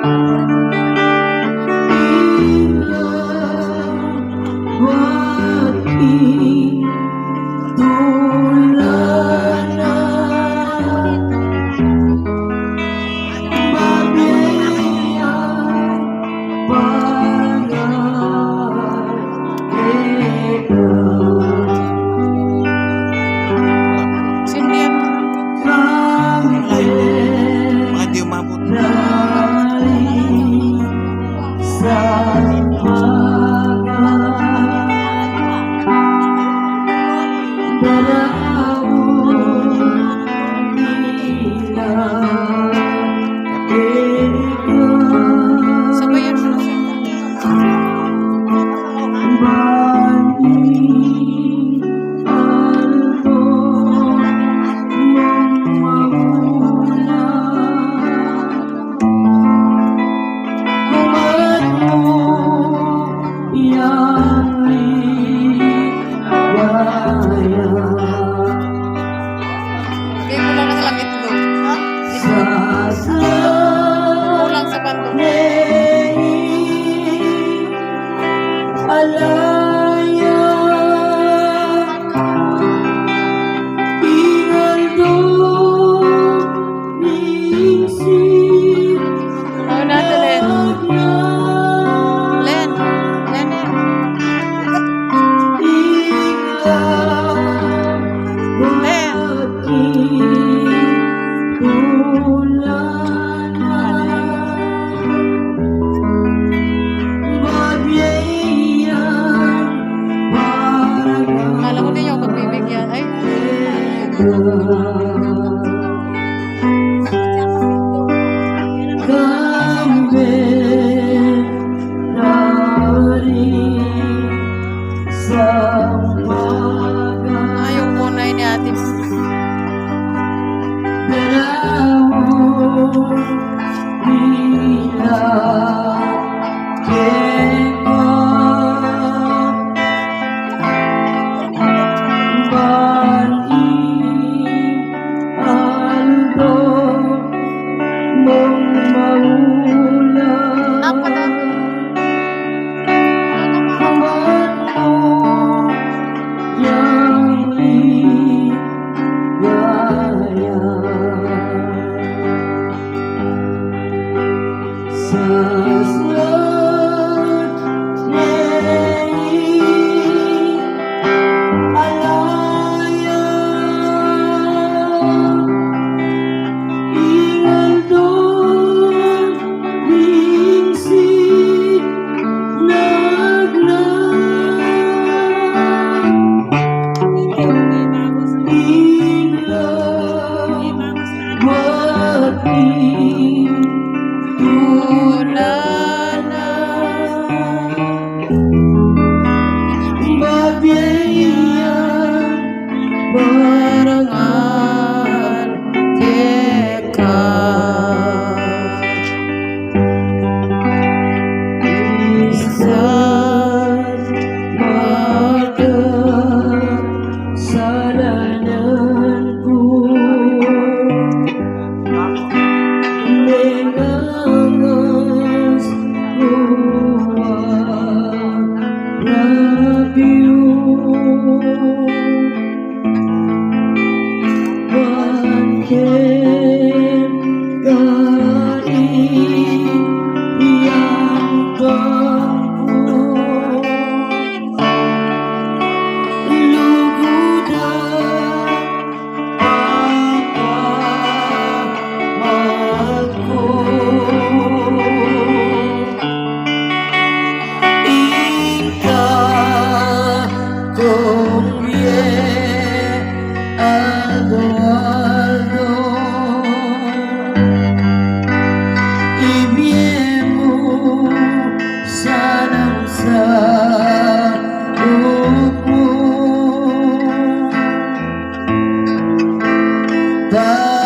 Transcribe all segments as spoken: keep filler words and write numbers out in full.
Sino yan? Mga di umabot. Sabayan mo na siya. Hindi, kulang na sa langit, Lord. Ha? Kulang sa pandong. Alaya, ingal do, ningsi, Len. Len, Len, Len. Len. Kala ko di niyo ako pagbibigyan. Ay. Ayaw po na ini, ate.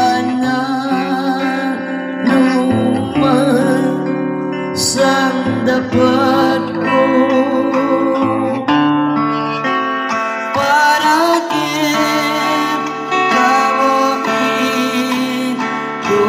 Sana numan sang dapat ku para keng kawain ku.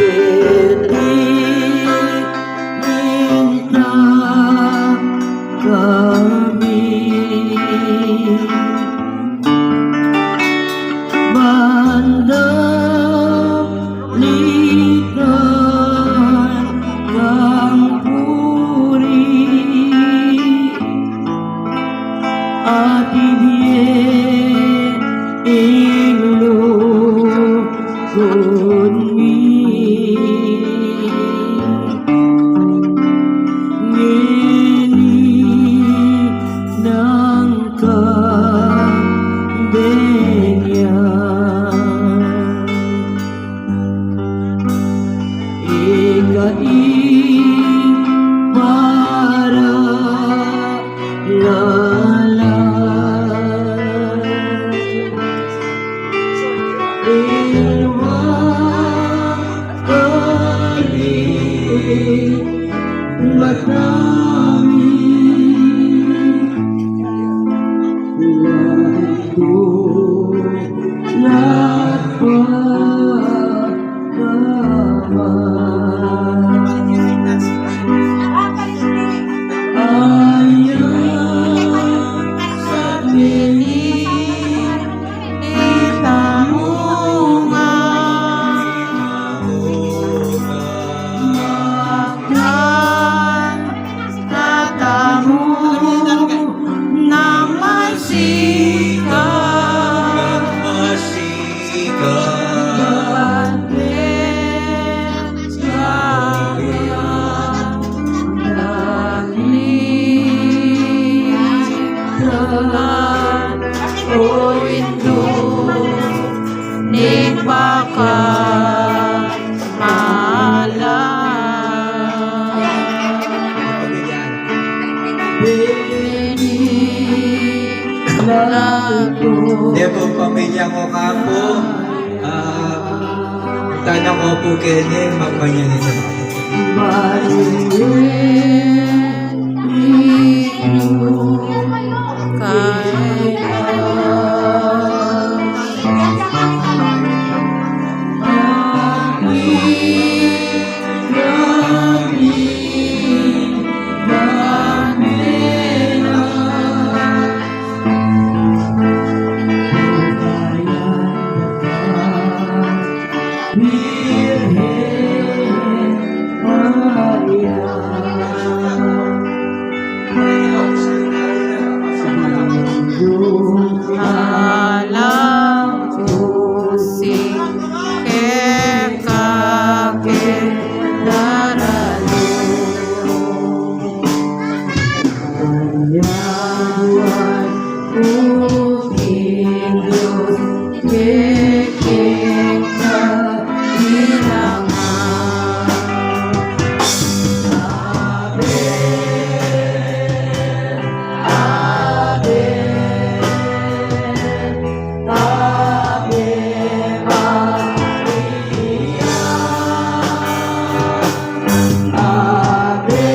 Iti minta kami, bandalikan kang puri, at ibie ing lugud mi. Ngeni nang kabenyan, ika ing paralala. Ing makalimbat nami, waktu lat pa Debo pamilya ko kapu, ah, tana ko pu kene, magmanyan ita. Alam ku si keka ke daralu. Kaya buat ku Dios, kekeng ka ilangan. Ave, Ave, Ave Maria. Ave,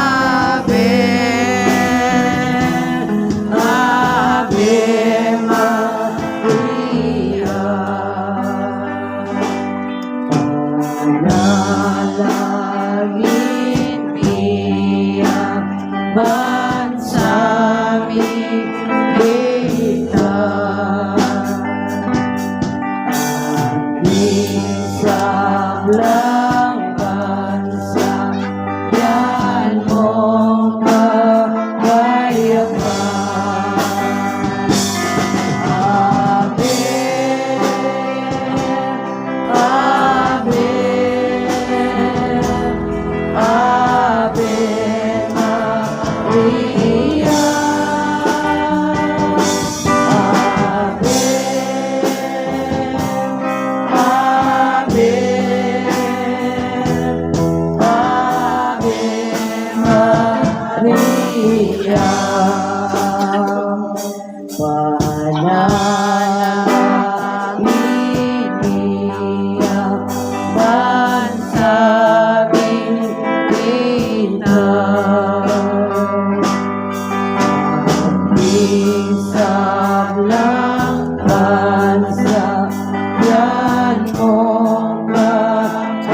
Ave, Ave Maria. Panalangin mi, a bansa mi ita. Ating sablang bansa, yan mo Maria. Ave, Ave, Ave Maria. Panalangin mi, ban sabyan kita ing sablang kasabian mung kapayapan.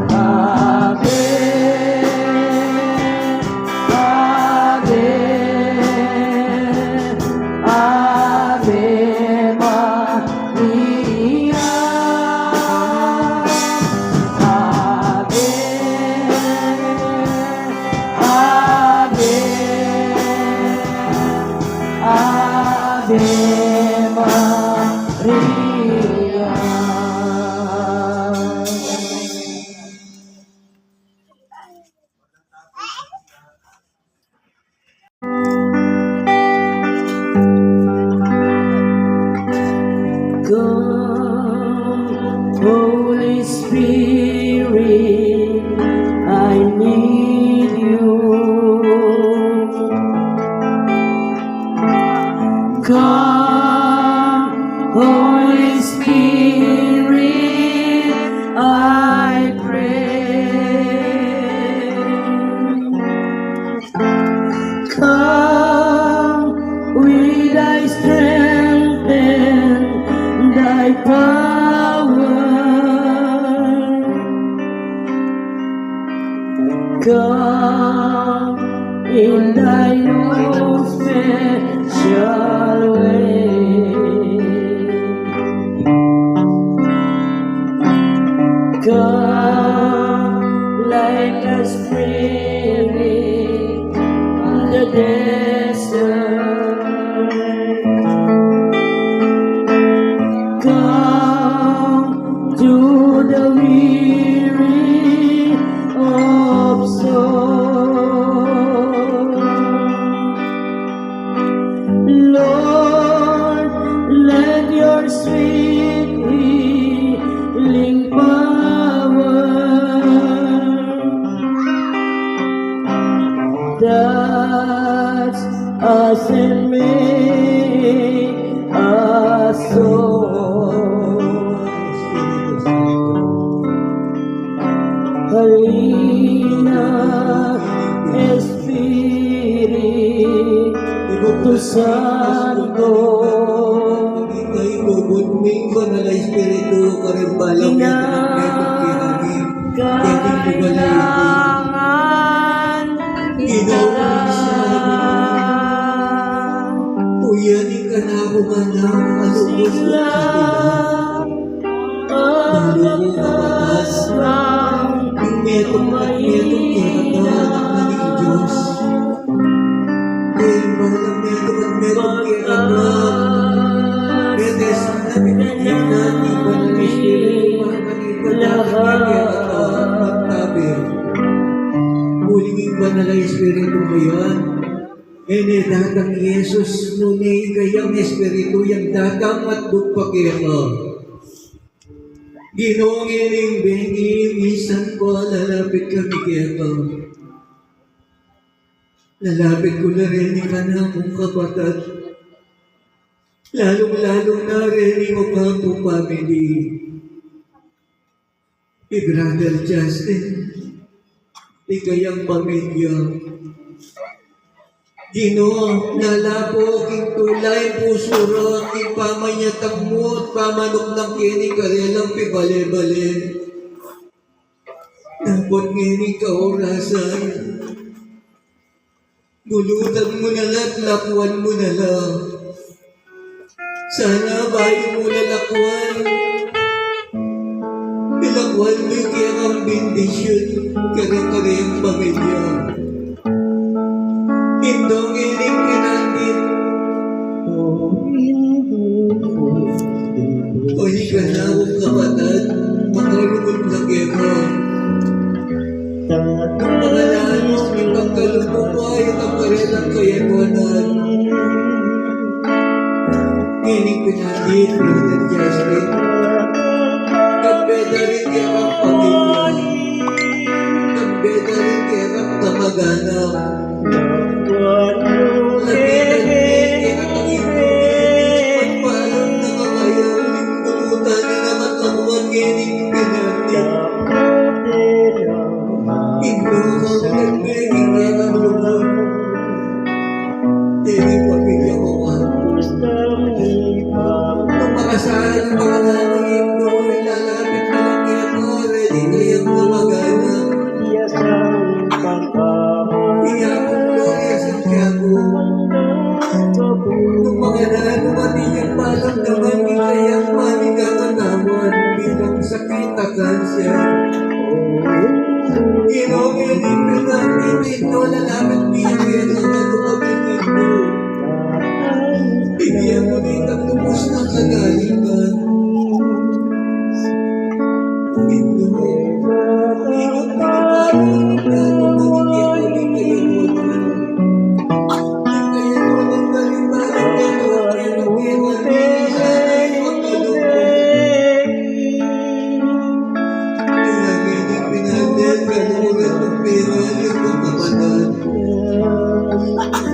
Ave, Ave, Ave Maria. Ave, Ave, Ave Maria. Come, Holy Spirit, I need you. Come, Holy Spirit, I pray. Come with thy strength and thy power. Come in thine own special way. Come like a spring in the desert. Come to the weary of soul. Lord, let your sweet healing power touch us and make us whole. Halina, Espiritu Santo. Ika ibubud mu ing Banal a Espiritu karing balang metung at metung kekami. Kekami. Kailangan Ginawa kita. Uyan ing kanaku, Anak, a lubus sila. Balu ku, kapatas, ing metung at metung kekatamu, Anak na ning Dios. Kaya ing balang metung at metung kekatamu, kaya sana pinagyan ing Banal a Espiritu para kaniting kekatamu, magtabi. Uling ing Banal a Espiritu ngeni, ngeni datang i Jesus, nune ing kayang Espiritu yang datang at dumpa keka. Ginu, ngening bengi misan pa lalapit kami keka. Lalapit ku na reni ing kanakung kapatad. Lalung-lalu na reni ing Ocampo family. I Brother Justin, ing kayang pamilya. Ginu, lalapu king tula ing pusu ra, king pamanyatang mu at pamanuknang keni karelang pibale-bale. Dapot ngeni kaorasan, bulutan mu na la at lakuan mu na la. Sana bayu mu la lakuan, ilakuan mu ing kekang bendisyun karing kareng pamilya. Ing dong ining kinandit. O ika na, o kapatad, makalugud na keka. Nung makalanus, ipagkalub mu pa itang karelang kayadwanan. Ngening pinandit, Brother Justin, kambe da rin kekang pamilya, kambe da rin kekang kamag-anak. Lapitan mi kekang ipagpalam na kakayaw ning tumutan ning amat lakuan ngening pinandit. Indo, sa nagpeging kekang lugud. Deni pamilya ku ka. Nung makasal, mga nanay, Indo, ilalapit na lang kaya ko, ready na yung kamag-anak. Iya kung Gloria Santiago. Nung mga nanay, dumating ang maramdaman, di kayang maligaya, katawan, bilang sakit at kanser. Ginong Indo, lalapit mi, Indo, lalapit mi, Indo, lalapit mi, Indo. Bigyan mo na itang lubos ng kagalitan. Indo, ingat na tayo, ingat na tayo, ingat na tayo.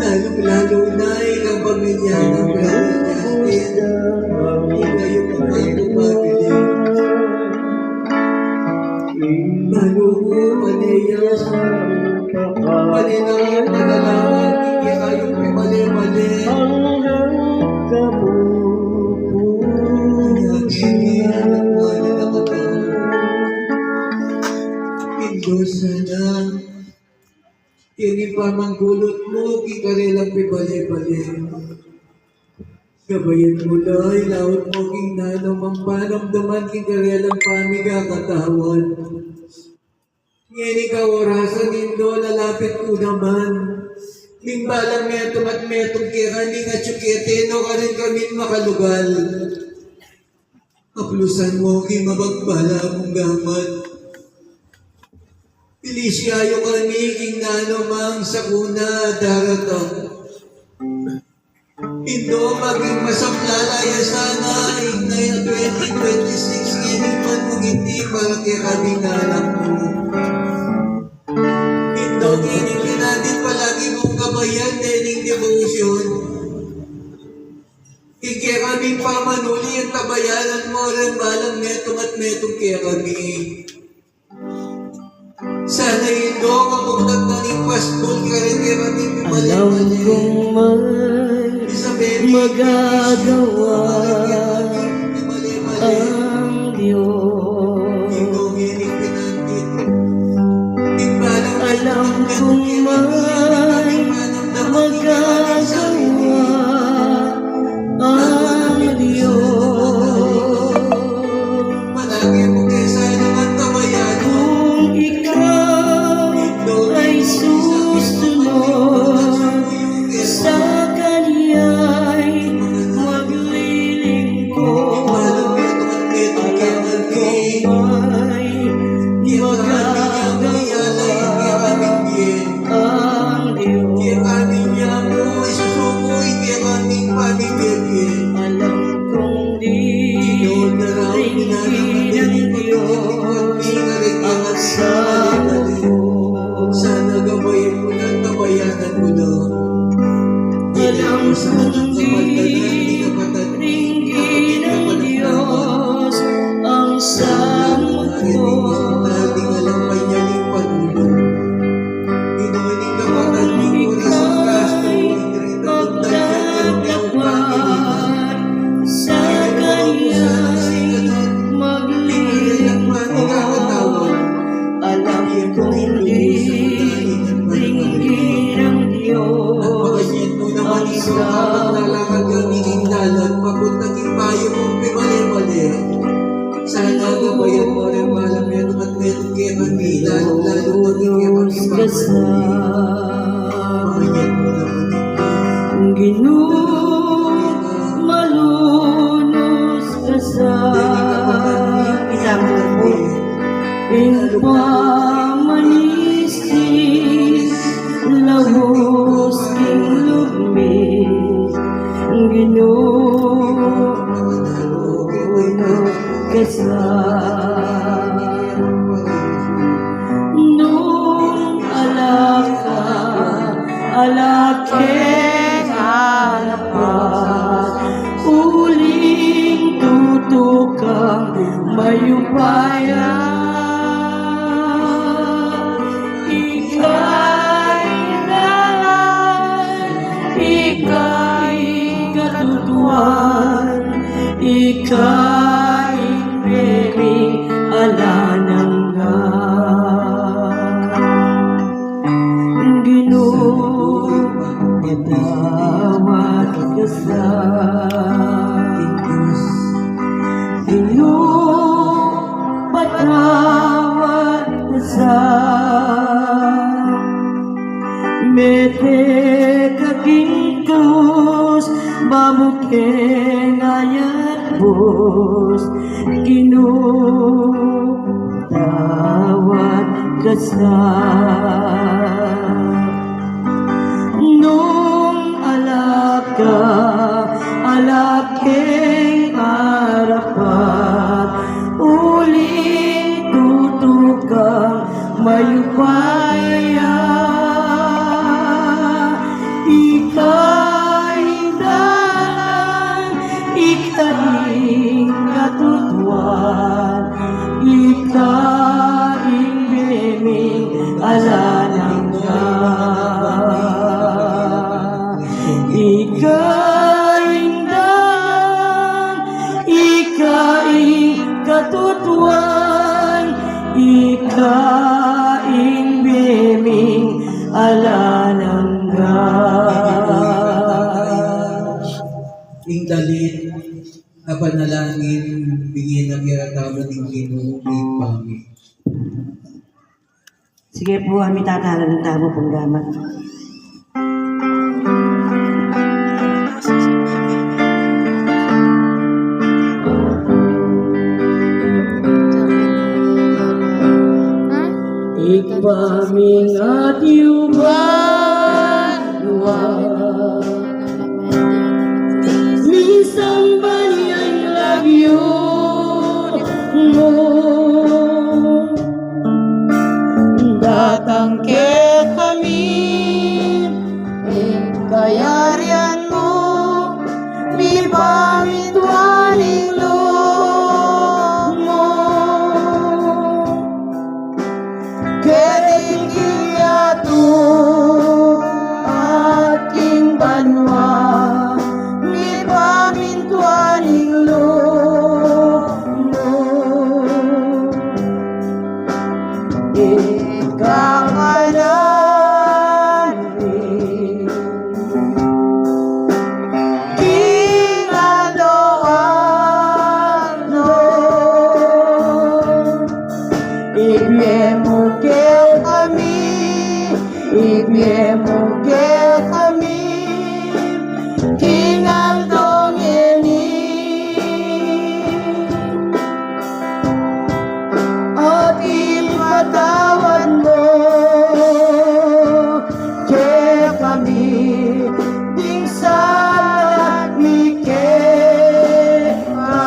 Lalong-lalo na ing pamilya ng Brother Justin. Ikayu po ang pumabili. Manuku, paneya, paneya, panalangin, ikayung pimale-male. Hanggang kapupusan. Indo, sana ing pamanggulut mu king karelang pibale-bale, gabayan mu la ing laut mu king nanung mangpanamdaman king karelang pamigakatawan. Ngening kaorasan, Indo, lalapit ku naman. Ning balang metung at metung kekami, ning atsu ke, tenu karin kami makalugal. Aplusan mu king mabagbalang gamat. Pilisian yu kami king nanumang sakuna daratang. Indo, maging masaklala ya sana ing twenty twenty-six ngening panungit para kekami, anak mu. Indo, ngening pinandit, palagi mung gabayan dening debosyon. King kekaming pamanuli, antabayanan mu ring balang metung at metung kekami. Sana, Indo, kamuknat na ning pastul karin kekaming pimale-male. Alam kong may magagawa ang Diyos. Indo, ngening pinandit. Alam kong may magagawa ang Diyos. Kung ikaw ay susunod, sa kanya'y maglilingkod. Alam kong may magagawa ang Diyos. Kekamin ya mu isusuku ing kekaming pamibie-bie. Alam kong diringin ng Diyos ang samu. Sana gabayan mu na, tabayanan mu na. Alam kong diringin ng Diyos ang samu. Alam pa niya ning panulu. Ginuni kapatad ning oras at gastu, pagdadapat sa kanya maglilingkod. Alam kong diringin ng Diyos ang samu. Papunta king payo mung pimale-male. Sana gabayan mu ring balang metung at metung kekami, lalung-lalu na ring kekami. Malunus ka sa, Ginu, malunus ka sa, ing pamani Laus king lub mi, Ginu, kesa nung ala ka, ala keng arapan, uling tutu kang mayupaya. Ika ing dalan, ika ing katutuan, ika ing bie ming alang angga. Ginu, patawad ka sa. Ginu, patawad ka sa. Mete ka king krus, bamu keng ayat bus. Ginu, patawad ka sa. Nung ala ka, ala keng arapan, uling tutu kang mayupaya. Ika ing dalan, ika ing katutuan, ika ing bie ming alang angga. Ika ing dalan, ika ing katutuan, ika ing bie ming alang angga. Ing dalit a panalangin, bingin na kekatamu ning Ginu, Ibpa mi. Sige pu, ami tatalan tamu pung gamat. Ibpa ming atiu banua, misamban ya ing lagyu mu, datang kekami ing kayarian mu, mipamintuan ing lub mu keti king yatu at king banua. Mipamintuan ing lub mu. Ika ngan king aldo-aldo, ibie mu kekami, ibie mu kekami king aldo ngeni. At ipatawad mu kekami ding sala mi keka,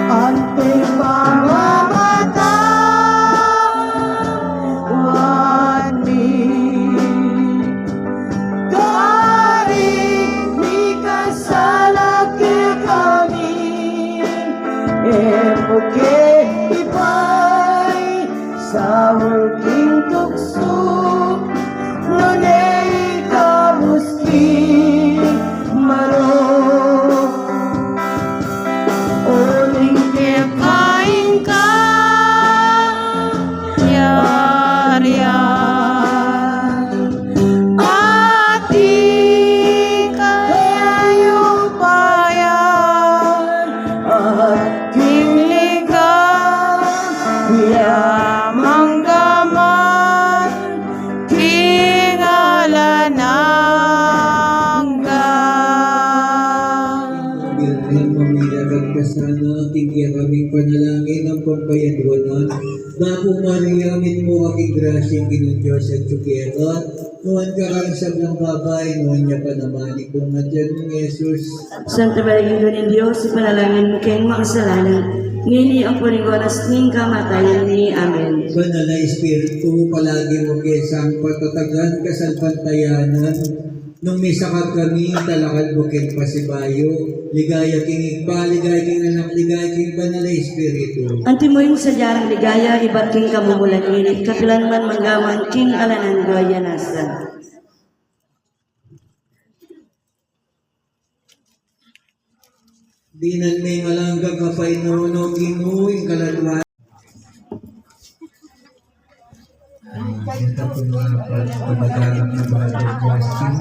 anti pamamatawad Bapu Maria, mitmu ka king grasya, ing Ginung Dios atyu keka, nuan ka karing sablang babai, nuan ya pa naman ing bunga ning atian mu, i Jesus. Santa Maria, Indu ning Dios, ipanalangin mu keng makasalanan, ngeni ampo king oras ning kamatayan mi. Amen. Banal a Espiritu, palagi mu keng patatagan, kasalpantayanan, nung misakab kami, talakad mu keng pasibayu, ligaya king Ibpa, ligaya king Anak, ligaya king Banal a Espiritu. Antimo ing sadya nang ligaya, ibat king kamumulan ini, kapilan man mangga man king alang angga. Amen. Dinan me ing alang angga, kapainuno Ginu, ing kaladwa. Ah, ita pung pamagana na Brother Justin.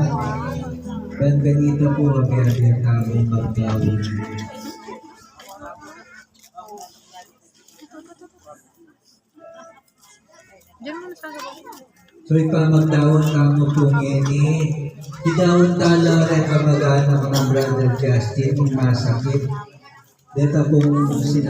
Dan ganita pu, abi-abi a taung magdaun. So, ipamagdaun tamu pu ngeni, idaun tala reng kamag-anak nang Brother Justin, masakit. Deta pung sina-